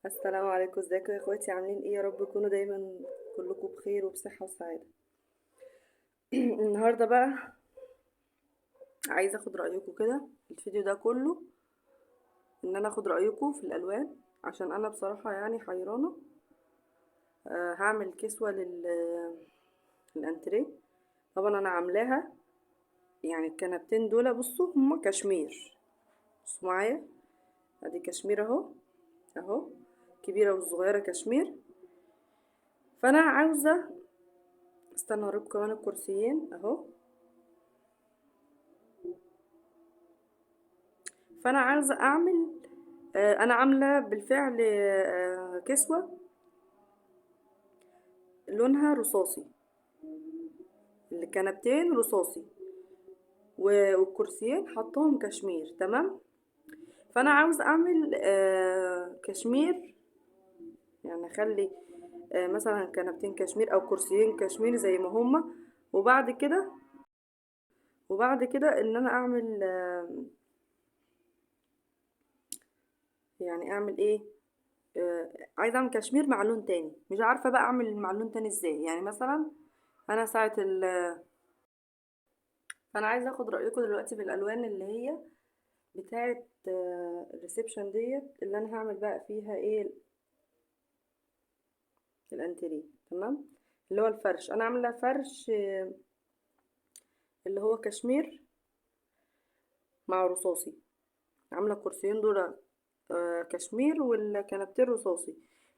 السلام عليكم، ازيكم يا اخواتي؟ عاملين ايه؟ يا رب تكونوا دايما كلكم بخير وبصحة وسعادة. النهاردة بقى عايزة اخد رأيكم كده. الفيديو ده كله ان انا اخد رأيكم في الالوان، عشان انا بصراحة يعني حيرانة. هعمل كسوة للانتريه. طبعا انا عاملاها يعني الكنبتين دول، بصوا هما كشمير، بصوا معايا، ادي كشمير اهو اهو، كبيرة والصغيرة كشمير. فانا عاوزة استنى اوريكم كمان الكرسيين اهو. فانا عاوزة اعمل انا عاملة بالفعل كسوة لونها رصاصي، الكنبتين رصاصي والكرسيين حطهم كشمير، تمام. فانا عاوزة اعمل كشمير، يعني اخلي مثلا كنبتين كشمير او كرسيين كشمير زي ما هما، وبعد كده ان انا اعمل يعني اعمل ايه، عايزه اعمل كشمير مع لون تاني، مش عارفه بقى اعمل مع لون تاني ازاي. يعني مثلا انا ساعة ال فانا عايزه اخد رايكم دلوقتي في الالوان اللي هي بتاعه ال reception ديت، اللي انا هعمل بقى فيها ايه الانتريه، تمام. اللي هو الفرش، انا عامله فرش اللي هو كشمير مع رصاصي، عامله الكرسيين دول كشمير والكنبتين رصاصي.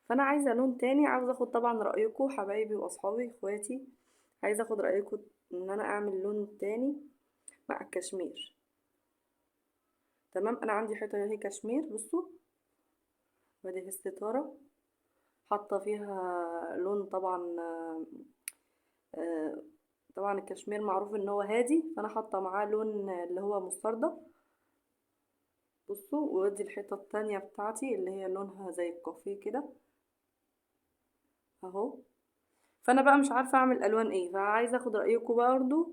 فانا عايزه لون تاني، عاوزه اخد طبعا رايكم حبايبي واصحابي اخواتي، عايزه اخد رايكم ان انا اعمل لون تاني مع الكشمير، تمام. انا عندي حيطة اهي كشمير، بصوا وادي الستارة حاطه فيها لون، طبعا طبعا الكشمير معروف ان هو هادي، فانا حاطه معاه لون اللي هو مستردة، بصوا. وادي الحيطة التانية بتاعتي اللي هي لونها زي الكافيه كده اهو. فانا بقى مش عارفه اعمل الوان ايه، فعايزه اخد رايكم برضو،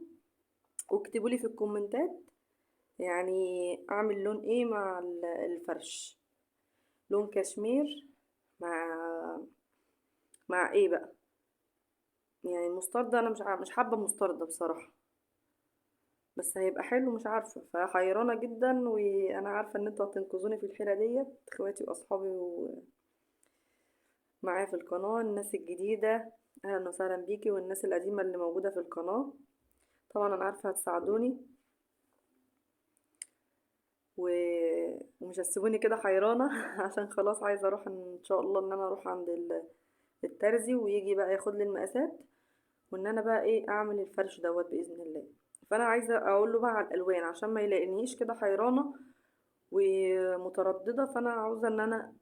واكتبوا لي في الكومنتات يعني اعمل لون ايه مع الفرش، لون كشمير مع ايه بقى. يعني المستردة انا مش حابة مستردة بصراحة، بس هيبقى حلو، مش عارفه، فحيرانه جدا. وانا عارفه ان انتوا هتنقذوني في الحيرة ديت، اخواتي واصحابي ومعايا في القناة، الناس الجديدة اهلا وسهلا بيكي، والناس القديمة اللي موجودة في القناة طبعا انا عارفه هتساعدوني ومش هتسيبوني كده حيرانه عشان خلاص عايزه اروح ان شاء الله، ان انا اروح عند الترزي ويجي بقى ياخد لي المقاسات، وان انا بقى ايه اعمل الفرش دوت باذن الله. فانا عايزه اقول له بقى على الالوان عشان ما يلاقينيش كده حيرانه ومتردده، فانا عاوزه ان انا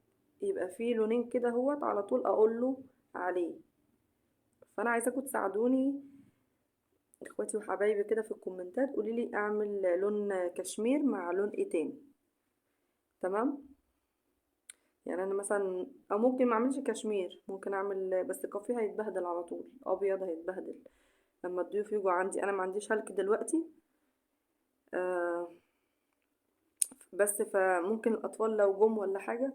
يبقى فيه لونين كده اهوت على طول اقول له عليه. فانا عايزاكم تساعدوني اخواتي وحبايبي كده في الكومنتات، قولي لي اعمل لون كشمير مع لون ايه تاني، تمام. يعني انا مثلا او ممكن ما اعملش كشمير، ممكن اعمل بس كافيه هيتبهدل على طول، ابيض هيتبهدل لما الضيوف يجوا عندي، انا ما عنديش هلك دلوقتي، بس فممكن الاطفال لو جم ولا حاجة،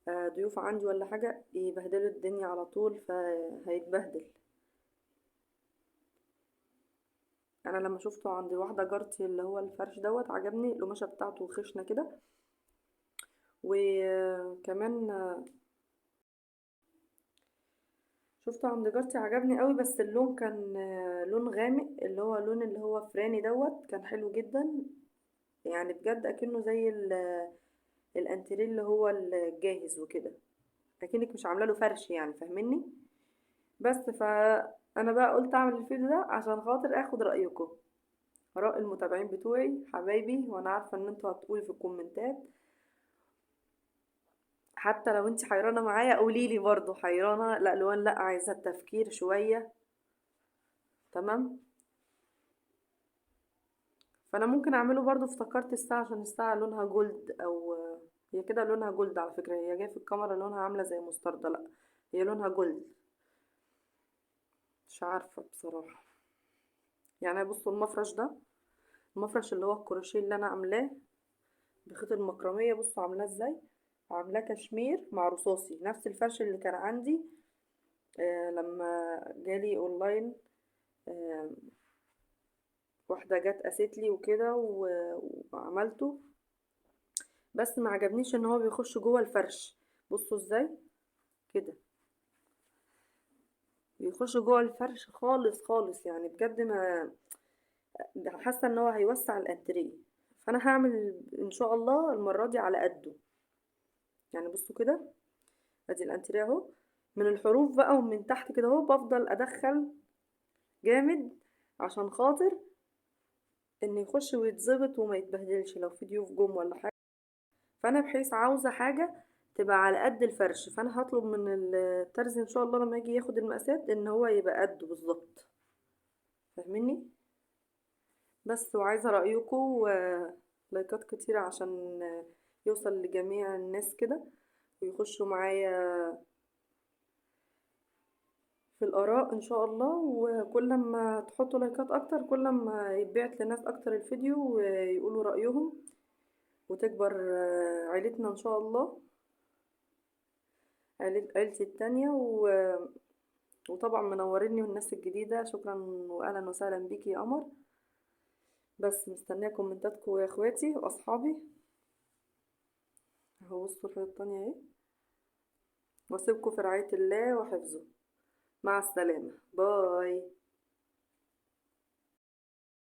ضيوف عندي ولا حاجة، يبهدلوا الدنيا على طول، فهيتبهدل. انا لما شفته عند واحدة جارتي اللي هو الفرش دوت عجبني، القماشه بتاعته خشنه كده، وكمان شفته عند جارتي عجبني قوي، بس اللون كان لون غامق، اللي هو لون اللي هو فراني دوت، كان حلو جدا يعني بجد، اكنه زي الانتريه اللي هو الجاهز وكده، اكنك مش عامله له فرش يعني، فاهميني؟ بس فانا بقى قلت اعمل الفيديو ده عشان خاطر اخد رايكم، اراء المتابعين بتوعي حبايبي، وانا عارفه ان انتوا هتقولي في الكومنتات، حتى لو انت حيرانه معايا قولي لي برضو حيرانه، لا الوان لا عايزه التفكير شوية، تمام. فانا ممكن اعمله برضو، افتكرت الساعة عشان الساعة لونها gold، او هي كده لونها gold على فكرة، هي جاية في الكاميرا لونها عامله زي مستردة، لا هي لونها gold، مش عارفه بصراحة. يعني بصوا المفرش ده، المفرش اللي هو الكروشيه اللي انا عاملاه بخيط المكرميه، بصوا عاملاه ازاي، عاملاه كشمير مع رصاصي، نفس الفرش اللي كان عندي لما جالي اونلاين. آه واحدة جت قاست لي وكده وعملته، بس ما عجبنيش ان هو بيخش جوه الفرش. بصوا ازاي كده بيخش جوه الفرش خالص خالص، يعني بجد ما حاسه ان هو هيوسع الانتريه. فانا هعمل ان شاء الله المرة دي على قده. يعني بصوا كده، ادي الانتريه اهو، من الحروف بقى ومن تحت كده اهو بفضل ادخل جامد عشان خاطر ان يخش ويتظبط وما يتبهدلش لو في ضيوف جم ولا حاجة. فانا بحيث عاوزه حاجة تبقى على قد الفرش، فانا هطلب من الترزي ان شاء الله لما يجي ياخد المقاسات ان هو يبقى قده بالظبط، فاهميني؟ بس وعايزه رايكم ولايكات كتيرة عشان يوصل لجميع الناس كده ويخشوا معايا في الاراء ان شاء الله. وكل ما تحطوا لايكات اكتر كل ما يتبعت لناس اكتر الفيديو ويقولوا رايهم، وتكبر عيلتنا ان شاء الله، عيلتي التانية. وطبعا منوريني والناس الجديدة، شكرا واهلا وسهلا بيكي يا قمر. بس مستنية كومنتاتكم يا اخواتي واصحابي. اهو بصوا الحتة التانية اهي. واسيبكم في رعاية الله وحفظه. مع السلامة، باي.